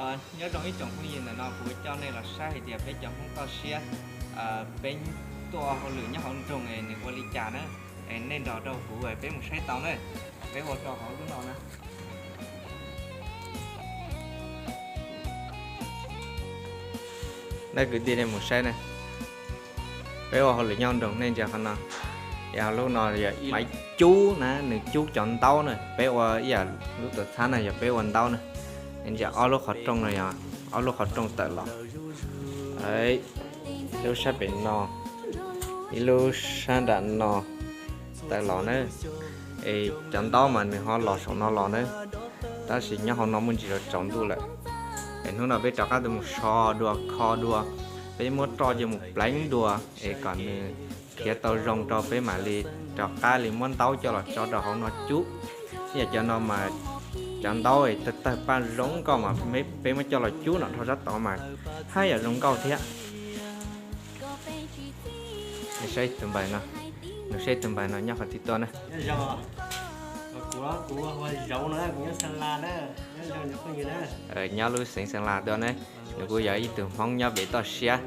Nyob zoo ib tsoom phooj ywg, ntawm no kuv coj nej los saib hais tias peb cov Hmoob toj siab, peb tuaj ua hauj lwm nyob hauv nroog nws ua li cas na. Nej nrog rau kuv peb mus saib tau na. Peb ua rau hauv lub no na. Nej kwv tij, nej mus saib na. Peb ua hauj lwm nyob nroog, nej ntsia qhov no. Yog lub no yog maiv cub na, nws cub cov ntaub na. Peb ua ib yam lub tuam txhab no yog peb ua ntaub na. Nej ntsia ob lub qhov rooj no yog ob lub qhov rooj tawm los. Ib lub sab pem no, ib lub sab nram no tawm los na. Es cov ntaub mas nws ho los saum no los na. Tab sis nyob hauv no muaj ntsis tsaus ntuj lawm. Es hnub no peb rov qab tuaj mus so dua, kho dua, peb muab roj coj mus pleev dua es kom nws khiav tau zoo rau peb mam li rov qab li muab ntaub coj los tso rau hauv no cub. Ib yam cov no mas cov ntaub tawg tawg paj zoo nkauj mas peb muab coj los cub no dhau sab tod mas haj yam zoo nkauj thiab. Saib tus npawg no, nws saib tus npawg no nyob qhov twg tuaj na. Nyob lub xeev Xeev Las tuaj na, nws kuj yog ib tug Hmoob nyob pem toj siab.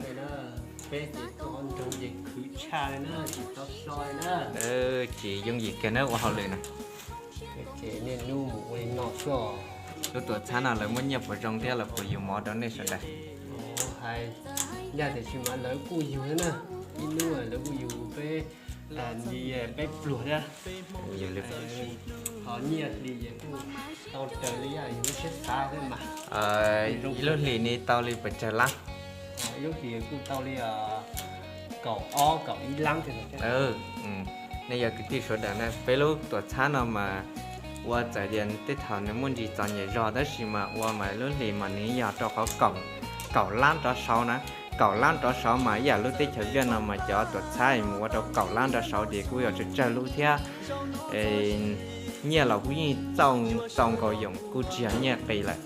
Tsis yooj yim kiag na ua hauj lwm na. Lub tuam txhab no lawv muab nyiaj puas zoo thiab lawv puas yug mov rau nej sawv daws? Hais ncaj tiam sis mas lawv kuj yug thiab na, ib hnub lawv kuj yug peb li peb pluag thiab. Ho nyiaj hlis kuj tau raws li yus lub siab xav thiab mas. Ib lub hlis ne tau li pes tsawg lab? Ib lub hlis kuj tau li kaum ob kaum ib lab. Nej yog kwv tij sawv daws na, peb lub tuam txhab no mas ua txawm tias tej thaum nws muaj ntsis txom nyem zog tab sis mas ua mas lub hlis mas nws yog rau qhov kaum lab rov saud na. Kaum lab rov saud mas ib yam lub teb chaws Viaj no mas cov tuam txhab mus ua rau kaum lab rov saud ces kuj yog tsawg tsawg lub thiab. Nyiaj los kuj yeej txaus nkaus yoom, kuj tsis yog nyiaj qis lawm.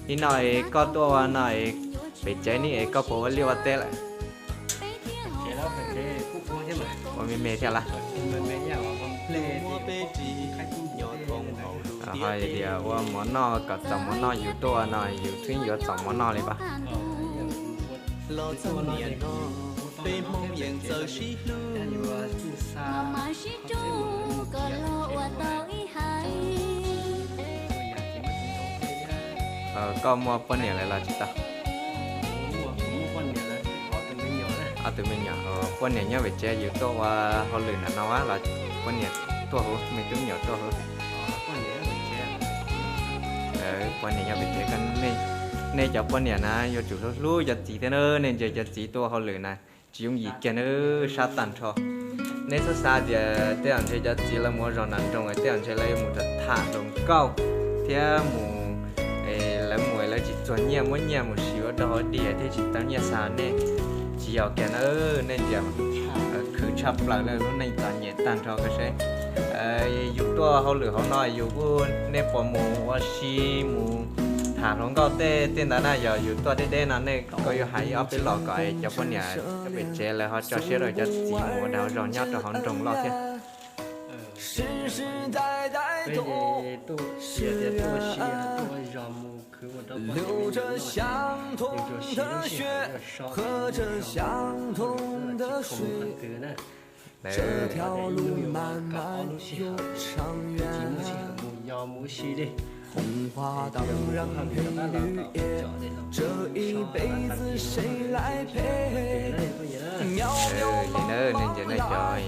Nim no es koj tuaj ua no es pem tsev ne es koj puas ua liaj ua teb lawm? Ua me me thiab lawm. Ho tias ua mov noj kom txaus mov noj yus tuaj ua no yus thiaj yuav txaus mov noj li pab. Koj muaj poj niam lawm los tsis tau? Ob tug me nyuam. Poj niam nyob pem tsev, yus tuaj ua hauj lwm nram no los poj niam tuaj huv, me tub me nyuam tuaj huv? Poj niam nyob pem tsev. Nej cov poj niam na yuav tsum hlub hlub cov txiv thiab na, nej ntsia cov txiv tuaj ua hauj lwm na, tsis yooj yim kiag na, sab tag nrho. Nej txhob xav tias tej zaum ntshe cov txiv lawv mus ua zog nram nroog, tej zaum ntshe lawv yuav mus tham hluas nkauj thiab mus, lawv mus lawv tsis txuag nyiaj muab nyiaj mus siv ua dog ua dig thiaj tsis tau nyiaj xa nej. Tsis yog kiag na, nej ntsia khwv tshaj plaws lawm lub neej txom nyem tag nrho koj saib. Yus tuaj hauj lwm hauv no yus kuj, nej puas mus ua si mus tham hluas nkauj tej tej ntawd na, yog yus tuaj deb deb no nej koj yuav hais ib ob peb los kom cov poj niam nyob pem tsev lawv ho tso siab rau cov txiv mus ua dag ua zog nyob rau hauv nroog loj thiab. Peb tuaj ua si tuaj ua zog mus khwv ua rau poj niam me nyuam noj, yus tsuas siv lub sij hawm so, tsis khoom qhov twg na. Lawv kaum ob lub sij hawm, tsis muaj sij hawm mus yos mus ua si li. Li na, nej ntsia nej cov,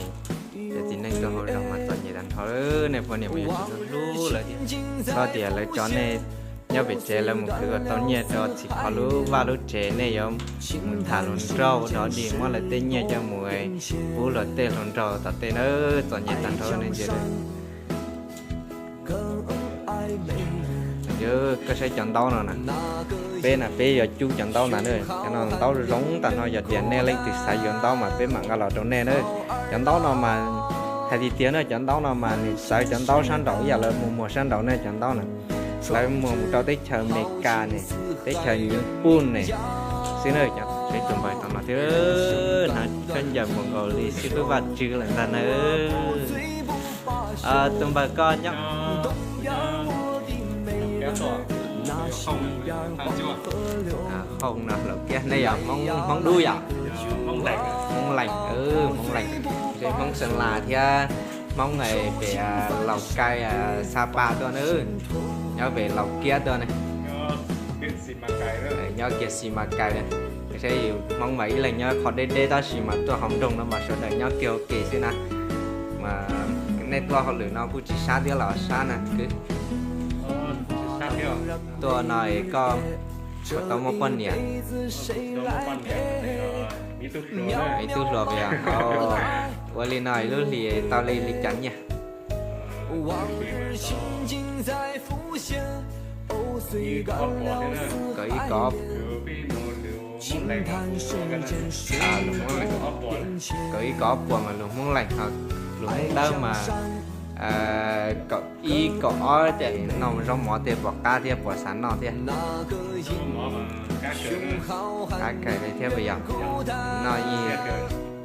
cov txiv neej tuaj hauv zos mas txom nyem tag nrho, nej poj niam mas yuav tsum hlub hlub lawv thiab. Txhob tias lawv tso nej nyob pem tsev lawv mus khwv kom tau nyiaj rau txhim kho lub vaj lub tsev, nej yuav mus tham hluas nraug dog dig muab lawv tej nyiaj coj mus pub luag tej hluas nraug tom tej na, txom nyem tag nrho nej ntsia. Yog koj saib cov ntaub no na, peb na peb yuav cub cov ntaub ntawd na, cov no ntaub zoo tag nrho, yog tias nej leej twg xav yuav ntaub mas peb mam nqa los rau nej na. Cov ntaub no mas hais tiag tiag na, cov ntaub no mas nws xawv cov ntaub sab nraud ib yam lawv mus muag sab nraud ne, cov ntaub na lawv muag mus rau teb chaws Amelikas ne, teb chaws Nyij Pooj ne xwb na. Cov saib tus npawg tom no thiab, hnav khaub ncaws npaum nkaus li xib hwb Vaj Tswv lawm ntag na. Tus npawg koj nyob, Hooj no Laus Kiab, nej yog Hmoob, Hmoob Dub yom? Hmoob Lees, Hmoob Lees, Hmoob Xeem Las thiab Hmoob pem Laus Kai, Xa Pas tuaj na, nyob pem Laus Kiab tuaj na, nyob kiag Xis Mas Kais na. Saib yus Hmoob mas ib leeg nyob qhov deb deb tab sis mas tuaj hauv nroog no mas sawv daws nyob kiag ua ke xwb na. Mas nej tuaj hauj lwm no kuj tsis sab thiab los sab na kwv? Tuaj no es koj puas tau muaj poj niam? Ib tug hluas yog ua li no ib lub hlis tau li li cas nyiaj? Kaum ib kaum ob, kaum ib kaum ob puas mas lus Hmoob Lees, ho lus Hmoob Dawb mas kaum ib kaum ob ces noj zaub mov tej puas qab thiab puas xav noj thiab? Qab kawg li thiab puas yog? Noj yeej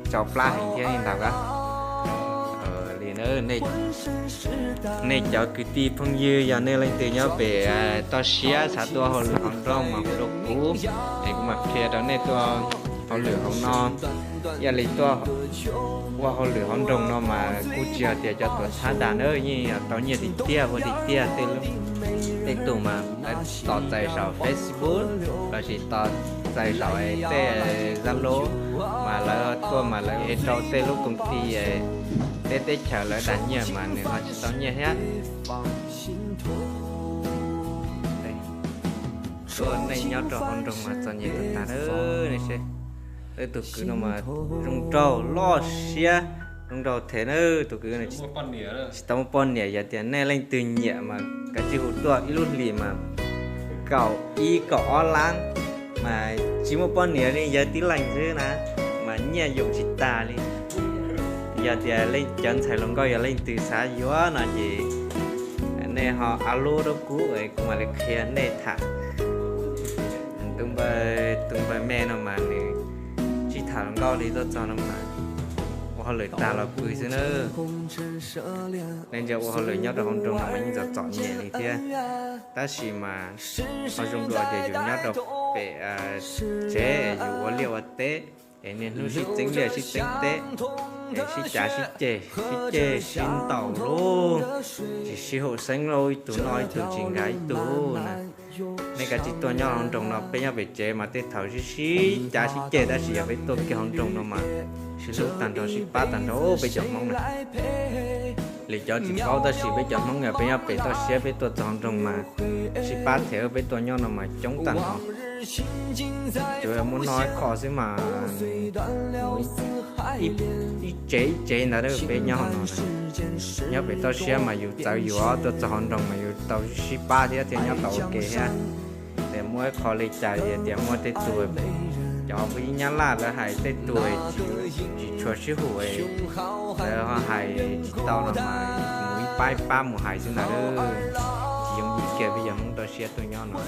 tsau plab heev thiab li ntawd. Li nej cov kwv tij phooj ywg yog nej leej twg nyob pem toj siab xav tuaj hauj lwm hauv nroog mas hu rau kuv, es kuv mam qhia rau nej tuaj hauj lwm hauv no. Ib yam li tuaj ua hauj lwm hauv nroog no mas kuj tsis yog tias cov tuam txhab dag na, yeej yog tau nyiaj tiag tiag ua tiag tiag. Tej tug mas lawv tos txais saum Facebook lossis tos txais saum tej Zalo, mas lawv tuaj mas lawv ev rau tej lub koom ti tej teb chaws lawv dag nyiaj mas nws ho tsis tau nyiaj thiab. Tuaj nej nyob rau hauv nroog mas txom nyem tag tag na. Nej seb, tus kwv no mas zoo nraug loj siab, zoo nraug them na. Tus kwv no tsis tau muaj poj niam, yog tias nej leej twg nyiam mas kav tsij hu tuaj ib lub hlis mas kaum ib kaum ob lab, mas tsis muaj poj niam li yawg tib leeg xwb na, mas nyiaj yoom tsis tas li. Yog tias cov ntxhais hluas nkauj yog leej twg xav yuav no ces nej ho a lub rau kuv, kuv mam li qhia nej tham. Tus npawg me no mas nws tsis tham hluas nkauj li, tuaj txog no mas ua hauj lwm tag los pw xwb na. Nej ntsia ua hauj lwm nyob rau hauv nroog no mas yeej txom txom nyem li thiab, tab sis mas ho zoo dua tias yus nyob rau pem tsev yus ua liaj ua teb, es niaj hnub sib txeeb liaj sib txeeb teb, es sib cav sib ceg sib ceg sib ntaus lauj, tsis sib haum xeeb lauj, ib tug noj ib tug tsis nkag ib tug na. Nej kav tsij tuaj nyob hauv nroog no, peb nyob pem tsev mas tej thaum sib sib cav sib ceg, tab sis yog peb tuaj kiag hauv nroog no mas sib hlub tag nrho sib pab tag nrho peb cov Hmoob na. Lwm cov tsis paub tab sis peb cov Hmoob yog peb nyob pem toj siab peb tuaj txog hauv nroog mas sib pab them, peb tuaj nyob no mas coob tag nrho. Tsuas yog muaj noj ib qho xwb mas ib tsev ib tsev ntawd peb nyob hauv no na. Nyob pem toj siab mas yus txawv yus os, tuaj txog hauv nroog mas yus tau sib pab thiab thiaj nyob tau ua ke thiab. Ces muaj ib qho li cas tias muaj tej tug, cov phooj ywg Nyab Laj lawv hais tej tug tsis tshua sib haum, lawv ho hais tsis tau no mas mus ib pab ib pab mus hais xwb ntag. Tsis yooj yim kiag peb cov Hmoob toj siab tuaj nyob no.